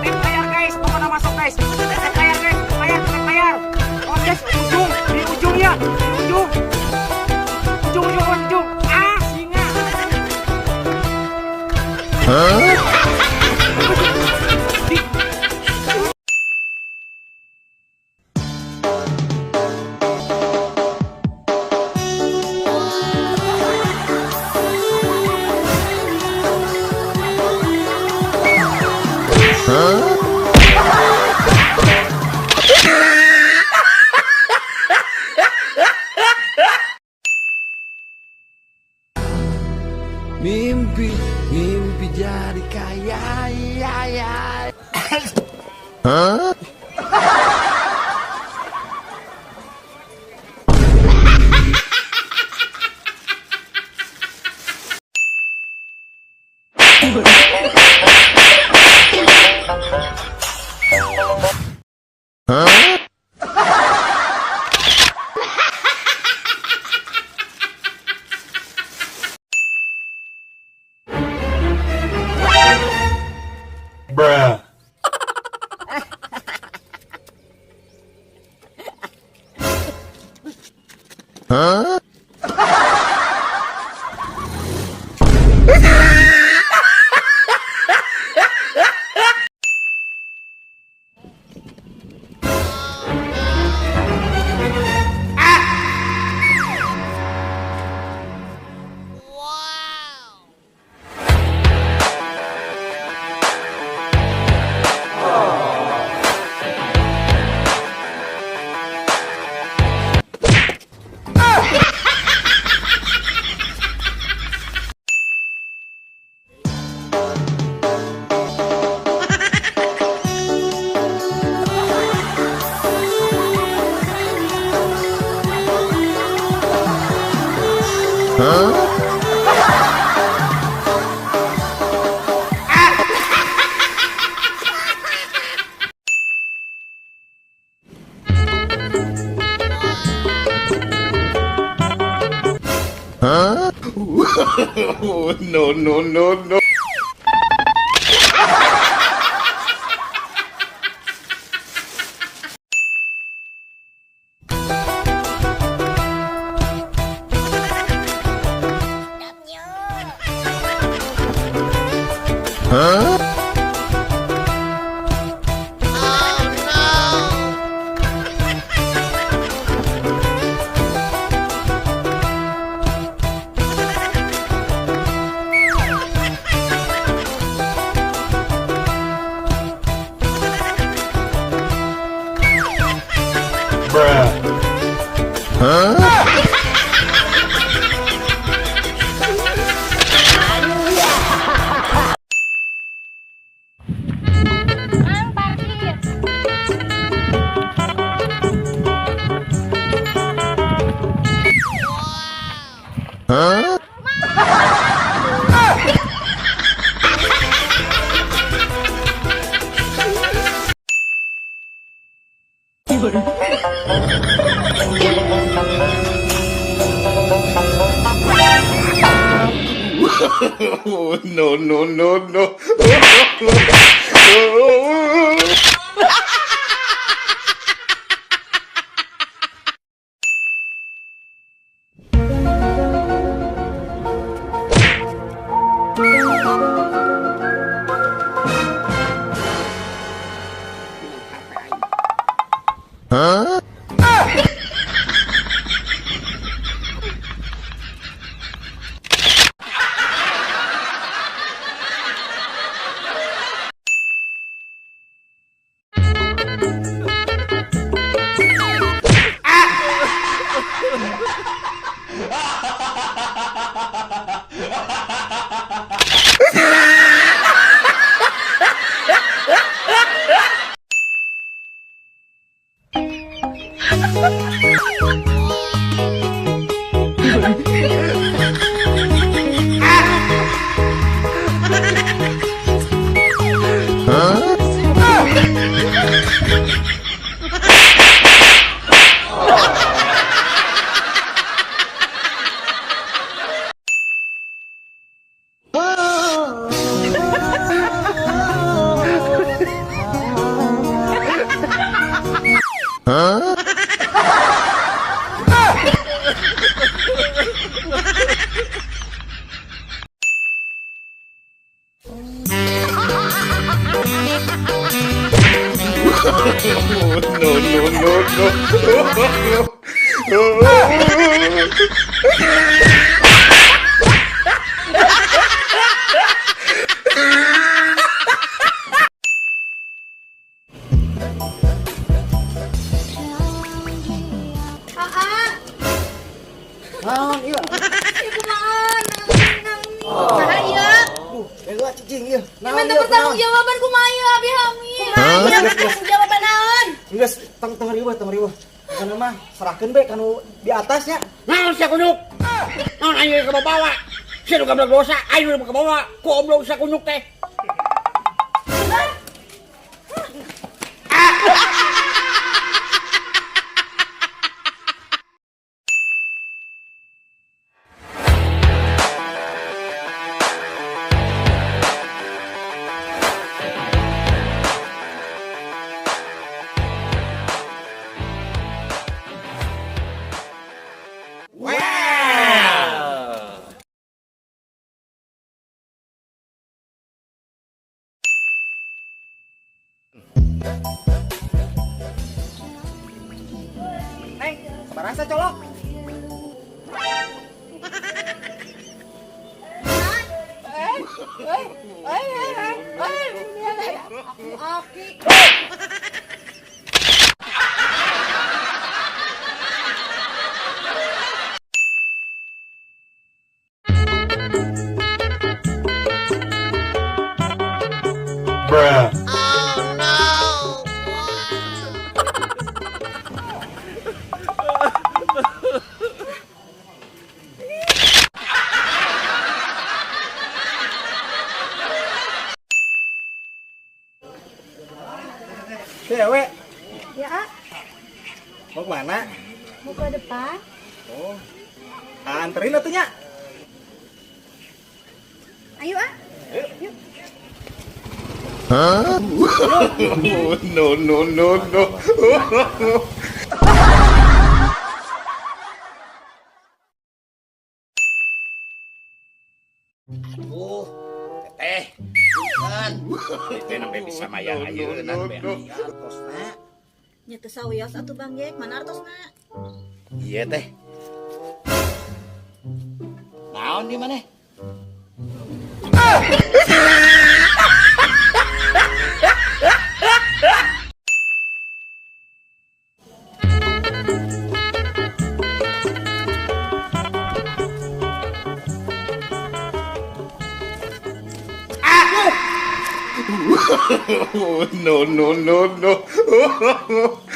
Layar guys, pokoknya masuk guys. Layar guys, layar, layar. Oh guys, ujung, di ujung ya, di ujung. Ujung, ujung, ujung. Ah, singa. Mimpi, mimpi jadi kaya, ya, ya. Bruh. No, no, no, no. Bruh. Mang parkir. No, no, no, no. No, no, no, no. Aa, Naon ieu? ieu kumaha nang saha ieu? Duh, geus cicing ieu. Naon Minta ieu? pertanggungjawaban kumaha ieu abi hamil. Kumaha ieu pertanggungjawaban naon? Geus tong tong riweuh, tong riweuh. Kana mah serahkeun be kanu di atasnya. Naon sia kunyuk? Naon aing kebawa? Sia nu gablek dosa, aing nu kebawa. Ku oblong sia kunyuk teh. Neng, barasa colok. Aki. Bruh. Cewek, Ya, A, mau kemana? mau ke depan. Oh, anterin atuh nya. Ayo, A. No, no, no, no. Aduh, teteh. Punten. Teteh nembe bisa mayar ayeuna nembe artosna. Nya teu sawios atuh Bang Yek, mana artosna? Iya teh. Naon di maneh? No, no, no, no.